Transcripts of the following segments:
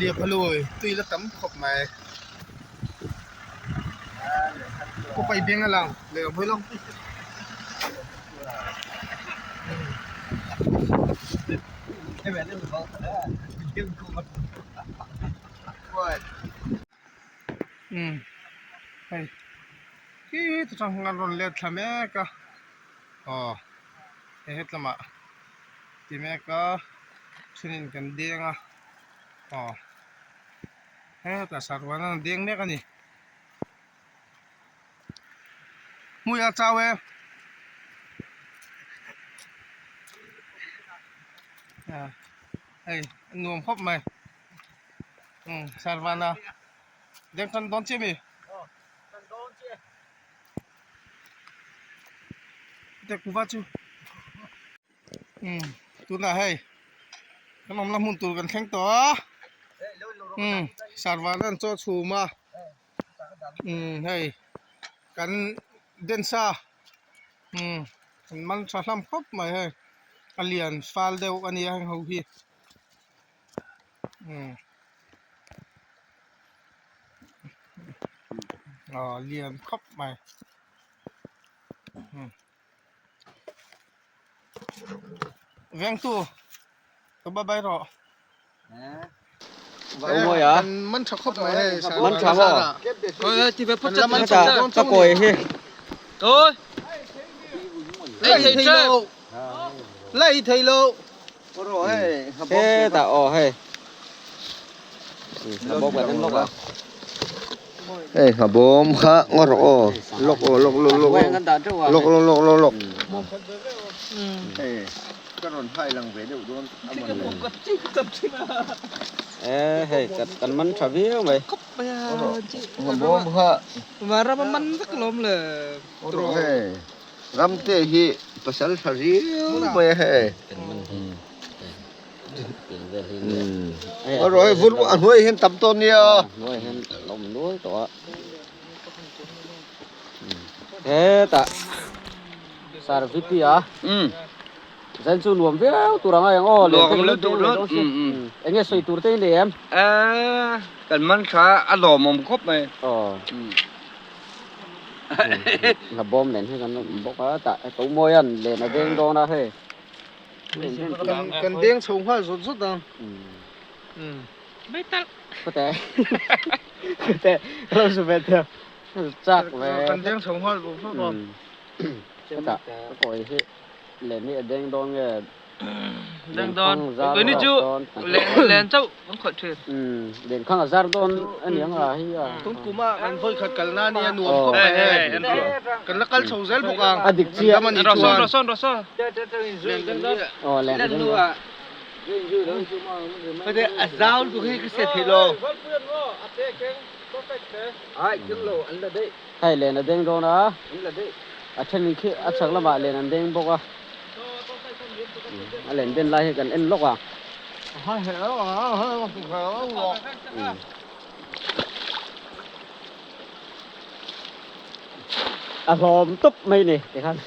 Liaphalui tui la tam khawp mai kawpai beng a lang leh ang hawi lawk umm hei khi te chuan an rawn let thla mek a aw hei hetlamah ti mek a thenin kan deng a aw hetah sarwan an deng mek a ni hmui a chau e hei a nuam khawp mai umm sarwana deng tan dawn chiah a mi. Kuva chu umm tunah hei kan awmna hmun tur kan thleng tawh a umm sarvan an chaw chhum a umm hei kan densa umm an man tha hlawm khawp mai hei a lian fal deuh a nia heng ho hi umm aw lian khawp mai umm. Vengtu ka bye bye rawh. Kan man tha khawp mai hei Man tha maw? Ka kawi hi. Lei thei lo. Lei thei lo. Hetah aw hei. Nghabawm kan en lawk a. Hei nghabawm kha ngaw rawh aw lawk aw lawk lawk lawk lawk lawk lawk lawk lawk hei ka rawn hai lang ve deuh dawn a mawn le. E hei kan man tha viau mai. Nghabawm kha ngaw rawh hei ramte hi pasal tha riau mai a hei. Rồi vun a hnuai hian tam tawn nia. Hnuai hian a awm nual tawh a. Hetah sar VP a. Zain chu nuam viau tur anga eng aw Nuam lutuk lut. Enge sawi tur te i nei em? Kan man tha a lawmawm khawp mai. Aw. Hna bawm nen hi kan awm bawk a tah Tomawian len a veng dawn a hei. Kan deng chho nghal zawt zawt a. Kute. Kute. Ka lo su ve thiam. Chak ve. Kan deng chho nghal zawt zawt a. Chutah ka kawi hi len hi a deng dawn nge Deng dawn. Keini chu len chauh kan khawih thin. Len khang a zar dawn a ni ang a hi a. Tun kum a kan vawi khat kal na nia nuam khawp mai hei. Kan la kal chho zel bawk ang. A dik chiah. Raw sawn raw sawn. Aw len a deng dawn. A zau lutuk hi ka hriat theih lo. Hei len a deng dawn a. A then khi a chhak lamah len an deng bawk a. A len den lai hi kan en lawk a. A hlawm tawp mai ni tikhan.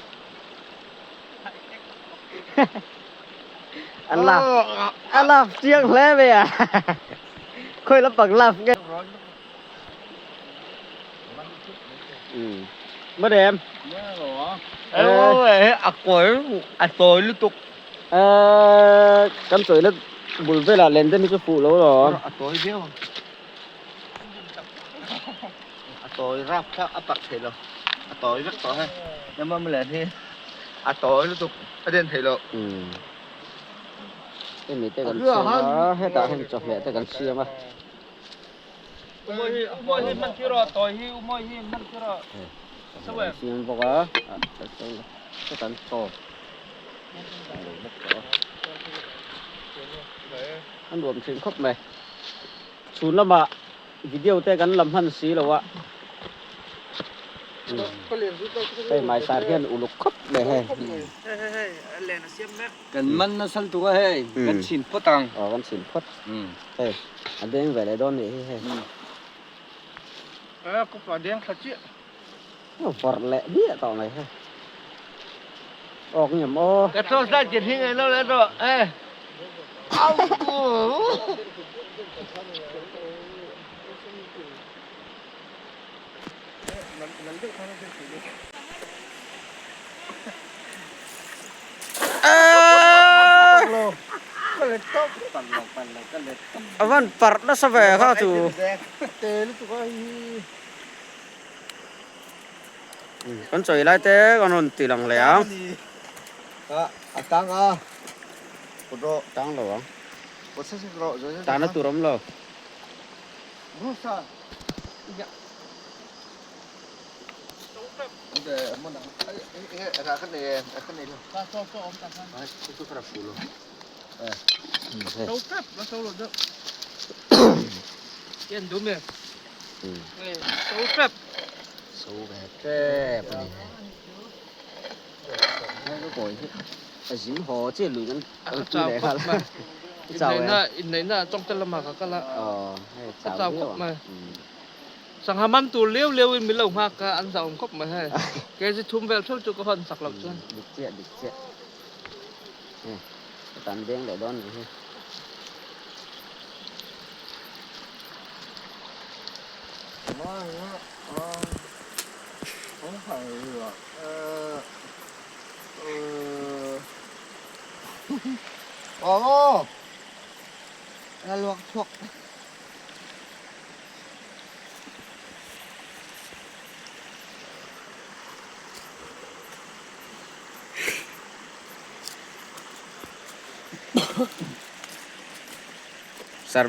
A laf a laf chiang hle mai a. Khawi lampang laf nge. Mất em. A kawi a tawi lutuk. Kan toilet bul velah len den hi chu fuh lo lawm. A tawi viau ang. A tawi rap kha a pak thei lo. A tawi vek tawh hei. Ema len hi a tawi lutuk a den thei lo. Hemi te kan siam a, hetah hian chawhmeh te kan siam a. Kan siam bawk a, kan chaw a nuam thin khawp mai. Chhun lamah video te kan la hman si lo a, hei hmaisar hian uluk khawp mai hei. Kan man nasa lutuk a hei, kan chhin phawt ang. Aw kan chhin phawt. Hei a deng ve leh dawn nih hi hei. A kawpa deng thla chiah. A vawrh leh diah tawh mai hei. Awk nge maw. Ka chaw zat ke hi ngai lo le rawh e. A van parh nasa ve kha chu. Kan chawi lai te kan rawn ti lang leh ang. A tang a pawt rawh. Tang lo ang. Pawt sek sek rawh zawi sek. Tana tur awm lo. Rusa. So ve tep a ni hei ka kawi hi a zin haw chiah lui kan kal pui leh nghal i chau em inneihna ah tawngte lamah ka kal a aw hei ka chau chau viau khawp ang mai sangha man tur liau liau in min lo nghak a an zau awm khawp mai hei kg thum vel theuh chu ka hawn sak loh chuan dik chiah dik chiah hei ka tan deng leh dawn nih hi. Sar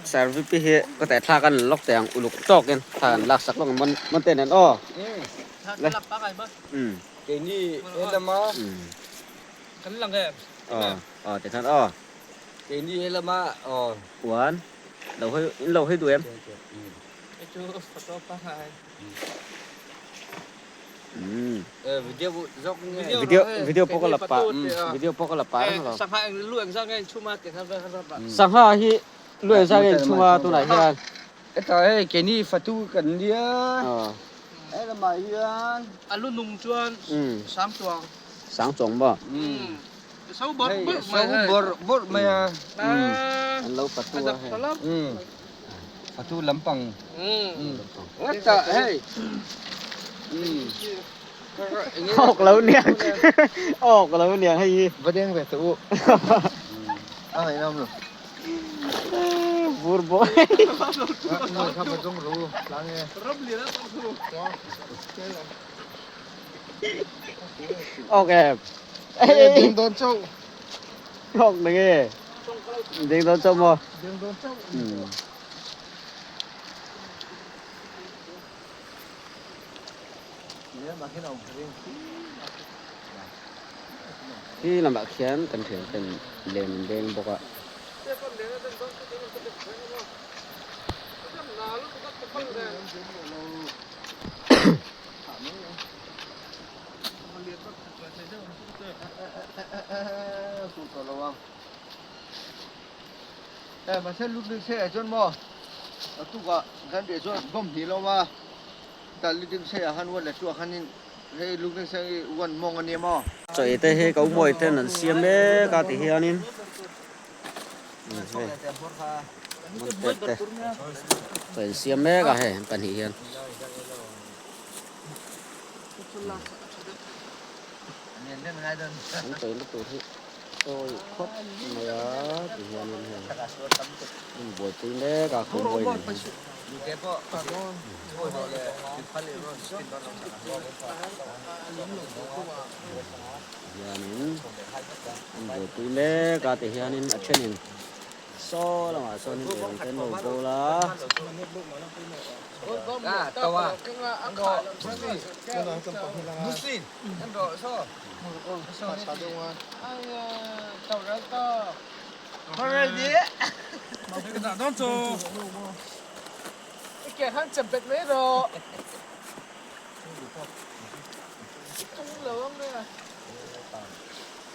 sarvipi hi ka teh thlak an lawk teh ang uluk tawkin thla an lak sak lawk ang mawn te nen aw le umm Keini helama kan lang em aw aw ti khan aw keini helama aw uan lo hawi in lo hawi duh em hei chu photo pangngai Video zawk nge video video pawh ka la pah video pawh ka la pah reng lo sangha eng lu engzah nge inchhum a tih kha vel kha pah sangha hi lu engzah nge inchhum a tunah hian hetah hei keini fatu kan nia he lamah hian a lu nung chuan sang chuang sang chuang maw so bawrh bawrh mai so bawrh bawrh mai a an lo fatu a hei Fatu lampang. Ngata hei. Awk lo niang. Awk lo niang hei hi. Va deng ve teh u. A ngaihnawm lo. Vur bawk. Ngoi kha va zawng ru tlang e. Awk em. Deng dawn chauh. Awk na nge. Deng dawn chauh maw? Deng dawn chauh. Khi lamah khian kan thian ten len an deng bawk a. E mahse lutling sei ah chuan maw a tukah kan reh chuan bawm hnih lo a tah lutling sei ah khan uan leh chu ah khanin hei lutling sei hi uan mawng a nia maw. Chaw te hi ko mawi ten an siam mek a ti hianin hei hmun te te chaw in siam mek a hei an pahnih hian. An chaw in tur hi. Sawi khawp mai a ti hianin hei hmun buaipui mek a kawngbawi nen hian. Hianin hmun buaipui mek a ti hianin a thenin saw lamah sawnin eirawng te an lo bawl a.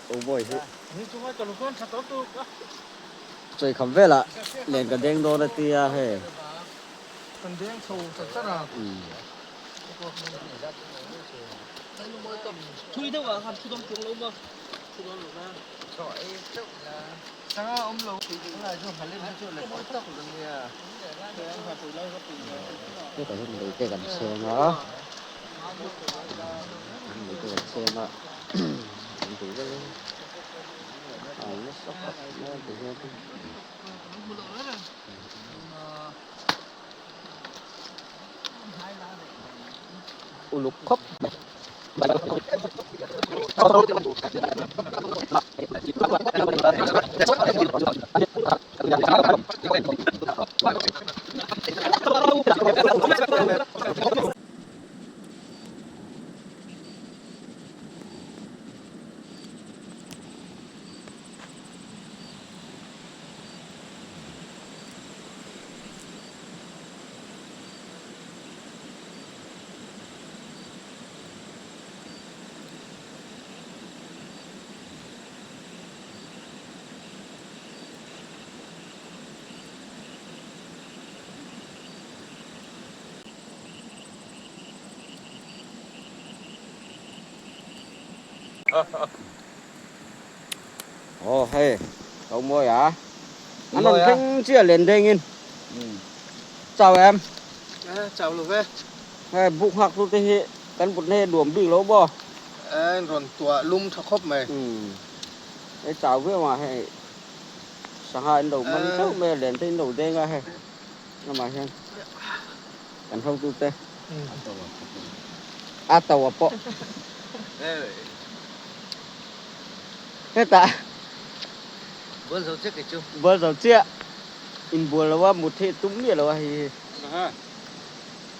Cowboy hi chawi kham velah len ka deng dawn a tia hei. Thui deuh ah khan thu dawng chuang lo maw? Thu dawn lo na. Hetah hian lei te kan chheng a lei te kan chheng a an tih vek a a nasa khawp mai a tihian. Uluk khawp mai. Ồ hey, cậu môi à? Anh ăn thanh chia liền đây nghìn. Chào em. Chào lu ve. Hey, buk hak tu te hi kan put ne duam bik lo bo. Rawn tuah lum tha khawp mai. Hei chau viau a hei sangha in lo man theuh mai a len te in lo deng a hei lamah hian kan hotu te a to a pawh hetah bual zo chiah kei chu bual zo chiah inbual lo a mut hi tum miah lo a hei hi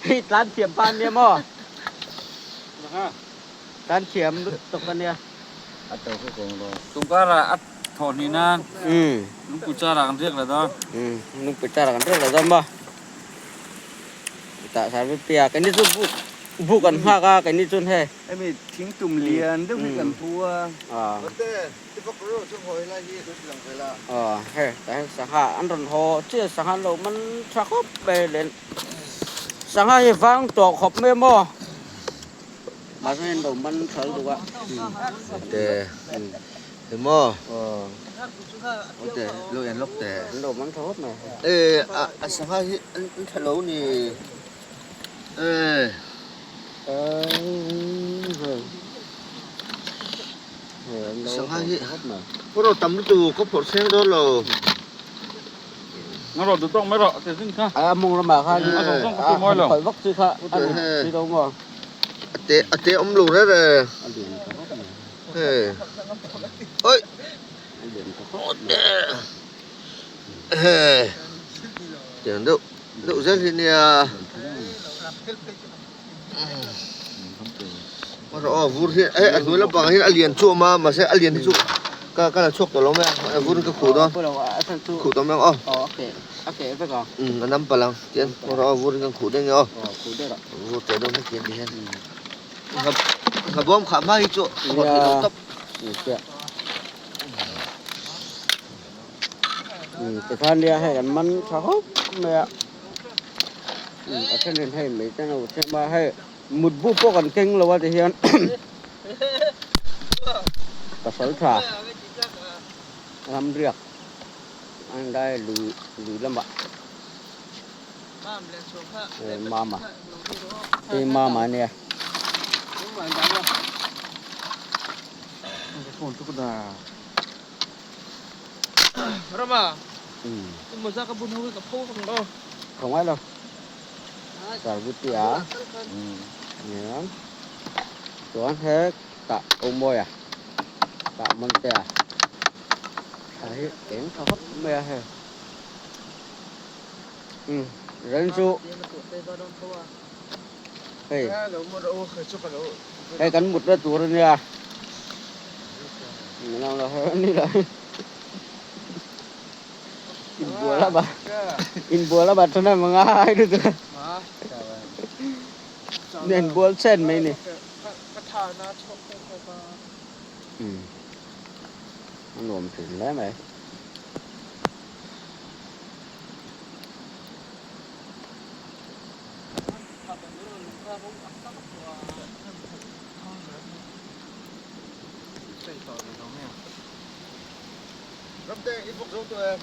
hei tlan thiam pa ania maw tlan thiam lutuk ania. Tungkara a thawh hnih nan lungpui chara kan riak leh dawn. Lungpui chara kan riak leh dawn maw? Tah sar vek pia keini chu buk buk an nghak a keini chuan hei. Hemi thing tum lian deuh hi kan pu a. Mate ti bawk ru chu hawi lai hi kan ti lang ve la. Hei tah hian sangha an rawn haw chiah sangha an lo man tha khawp mai len sangha hi vang tawh khawp mai maw? Mahse in lo man thal duh a. Te emaw te lo en lawk te. An lo man tha khawp mai. E a sangha hi an tha lo ni e. Sangha hi pawh tam lutuk ka phawrh seng dawn lo. Nga rawh duh tawk mai rawh te zing kha. A mawng lamah khan a zawng zawng ka ti mawi lo. Khawih vak chi kha a ni si lo maw. A te a te awm lo reh reh. A lian ta khawp mai. Hei. Oi. A lian ta khawp mai. Hei. Tiang deuh deuh zel hi nia. Nga rawh aw vur hi eh a hnuai lampangah hian a lian chu a awm a mahse a lian hi chu ka ka la chhuak tawh lo mai a vur hi ka khuh dawn khuh tawh mai ang aw umm a nam palh ang tian nga rawh aw vur hi kan khuh daih nge aw vur teh dawn heti ti hian ngha bawm khah hma hi chu a hawt theih loh tawp. Tikhan nia hei an man tha khawp mai a. A thenin hei mai te no thleng a hei mutbu pawh kan keng lo a ti hian pasal tha ram riak an lai lui lui lamah mama hei mama ania. Rama mawza ka bun ho hi ka pho vang maw? Ka ngai lo. Sarbuti a. Nia. Chuan he tah awm mawi a. Tah man te a. Thla hi eng tha khawp mai a hei. Umm ren chu. Hei. Hei kan mutna tur a nia. Inbual a bat than em anga ai lu chu nen bual chen mai ni a nuam thin hle mai. Ramte i bawk zo tawh em?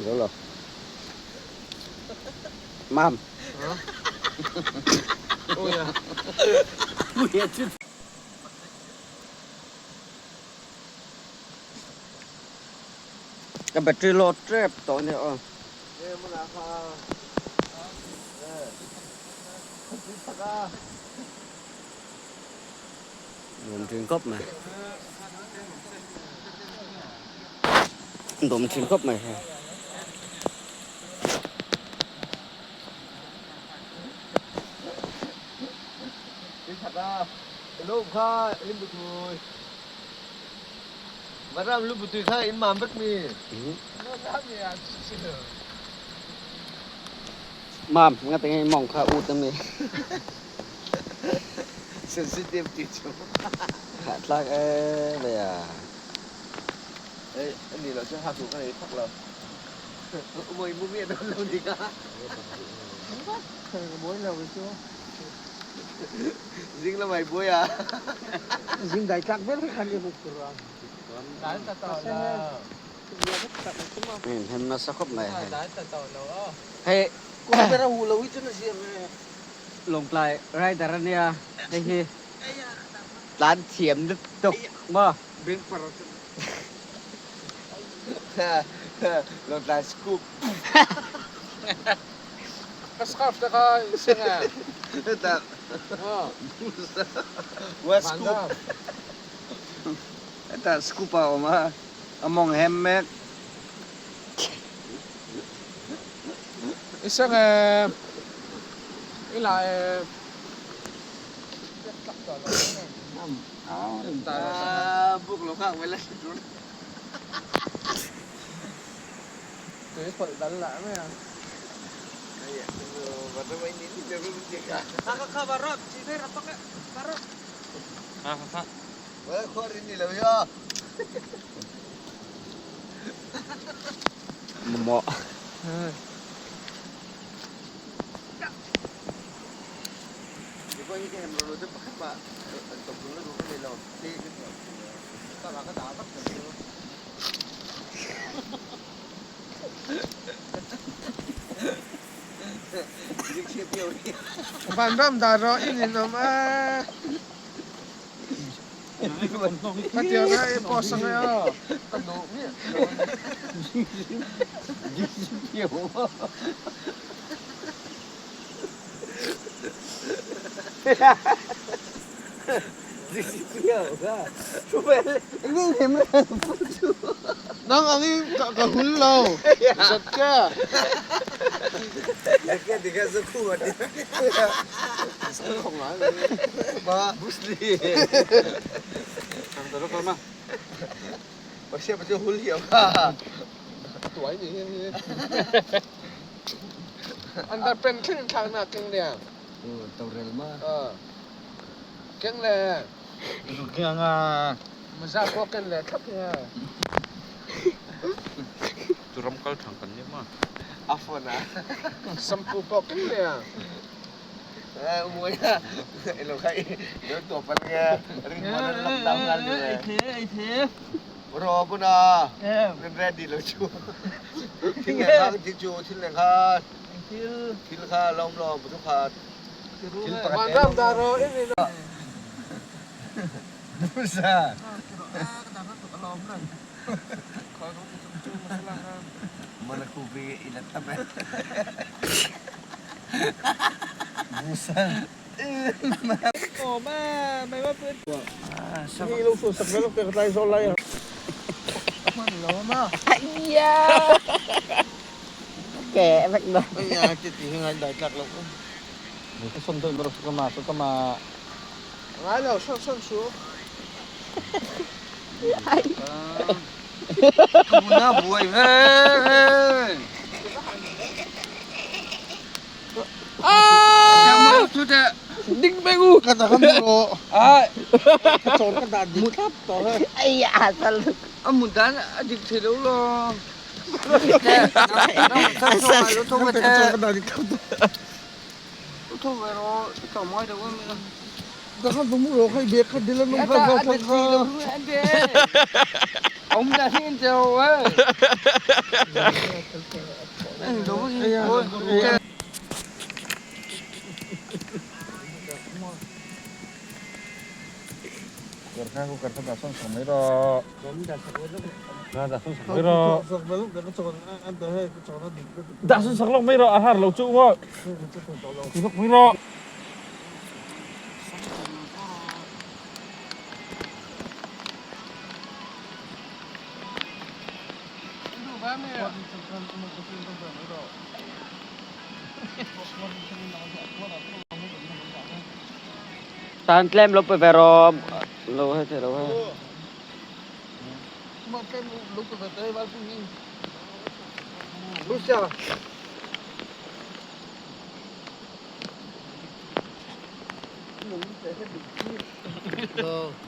Zo lo. Mam. Ka battery low trep tawh ania aw. Nuam thin khawp mai. Nuam thin khawp mai hei. Varam lu butui kha in mam vek mi. Mam, nga te nge mong kha ut ami. Sensitive ti chu. Kha tlak e ve a. Ei, ani lo chu ha ku ka nei thak lo. Umoi mu mi don lo ni ka. Buai lo chu. Zing lamai buai a. Zing dai tlak ber khan i buk tur a. Dai ta tawh lo. In hem nasa khawp mai hei. Dai ta tawh lo aw. Hei Kawng ber a hu lo hi chu na siam e. Lawngtlai rider ania hei hi tlan thiam lutuk maw. Beng par a chu. Lawngtlai scoop. Ka scarf te kha i seng em? Tak. West scoop. Heta scoop a awm a, a mawng hem mek. I seng em? I la em? Buk lo nghak mai la tur. Tui pawlh dal lah mai a. Mamawh. Vanram dar rawh in in awm a. Khatiang a i post ang e aw. Ka duh miah lo a ni. Nang ang i ka hul lo. Zat ke. Tuai ni hi hi. Under pen thleng thlak na keng liang. Keng le. Maza pawh ken le thlap hi a. Chu ram kal thang kan nia ma. Shampoo pawh keng le a. Vanram dar rawh in in. Ni lo su sak vel ka tlai zo lai. Hman lo ma. Keh vek dawn. Ai ti ti ngai dai tlak lo. Ka son deuh ber ka ma ka ma. Ngai lo son son su. Muna buai ve ve. Ah! Chu te. Ding beng u. Ka ta kan ro. Ai. Ka chon ka da dik thlap to he. Ai a sal. A mun dan a dik thei lo lo. Lo tho ve Ka chon ka da dik thlap to. Lo tho ve ro. Ka mai do mi. Takhan pamu ro khai bek kha dilan nung kha kha kha kha. Ông đã hiện giờ ấy. Dah sun sak lok mai ro a har lo chu ngo. Lok mai ro. Tan tlem lo pe ve ro lo he te lo he.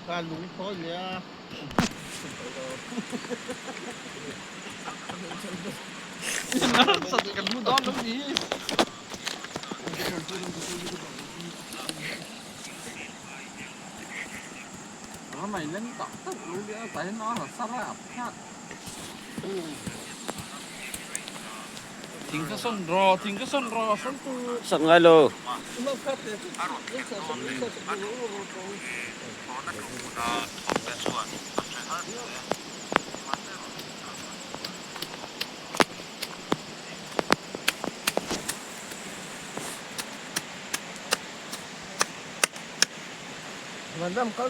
Ka lung thawi nia. Nó mày lên tóc tóc luôn đi tại nó là sao ra khác. Thing ka son ro, thing ka son ro, son tu. Sak ngai lo. Madam kal